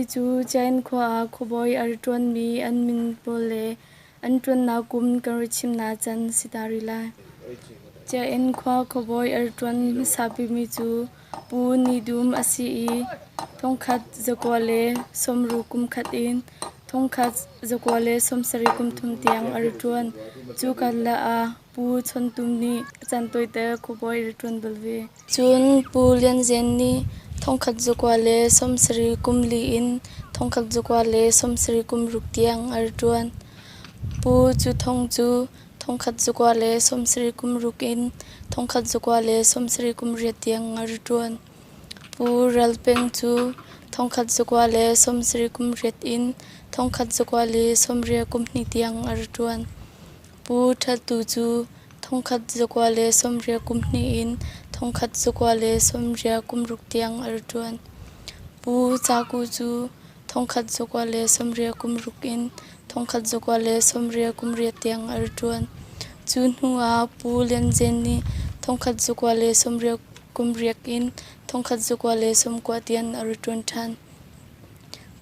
Hi cu Jain khua ah khuabawi a rak ṭuanmi an min pawl le an ṭuannak kum kan rak chimnak can si ta rih lai. Jain khua khuabawi a rak ṭuan hmasa bikmi cu Pu Ni Dum a si i 1960 kum khat in 1973 kum tiang a rak ṭuan. Cu karlak ah Pu Chawn Tum nih caan tawite khuabawi a rak ṭuan bal ve. Cun Pu Lian Zen nih 1974 in 1976 tiang a rak ṭuan. Pu Cu Thawng cu 1976 in 1978 tiang a rak ṭuan. Pu Ral Peng cu 1978 in 1982 tiang a rak ṭuan. Pu That Tu cu 1982 in 1986 tiang a rak ṭuan. Pu Ca Ku cu 1986 in 1988 tiang a rak ṭuan. Cu hnu ah Pu Lian Zen nih 1988 in 1990 tiang a rak ṭuan ṭhan.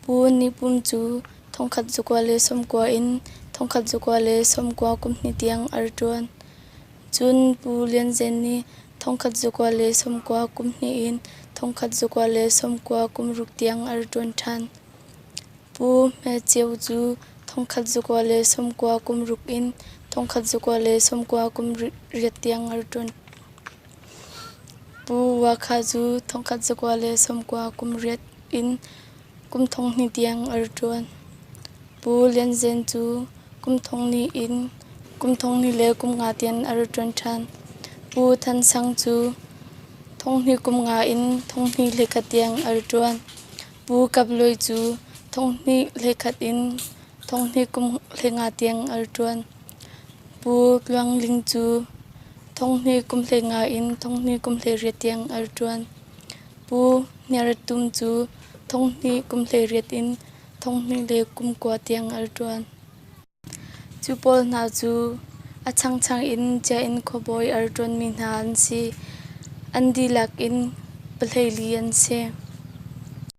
Pu Ni Pum cu 1990 in 1992 tiang a rak ṭuan. Cun Pu Lian Zen nih 1992 in 1996 tiang a rak ṭuan ṭhan. Pu Hme Ceu cu 1996 in 1998 tiang a rak ṭuan. Pu Wa Kha cu 1998 in kum 2000 tiang a rak ṭuan. Pu Lian Zen cu kum 2000 in kum 2005 tiang a rak ṭuan ṭhan. Pu Than Sang cu 2005 in 2021 tiang a rak ṭuan. Pu Kap Luai cu 2021 in 2005 tiang a rak ṭuan. Pu Tluang Ling cu 2015 in 2018 tiang a rak ṭuan. Pu Hniar Tum cu 2018 in 2019 tiang a rak ṭuan. Cu pawl hna cu a changchang in Ciainn khuabawi a rak ṭuanmi hna an si. An dihlak in 14 an si.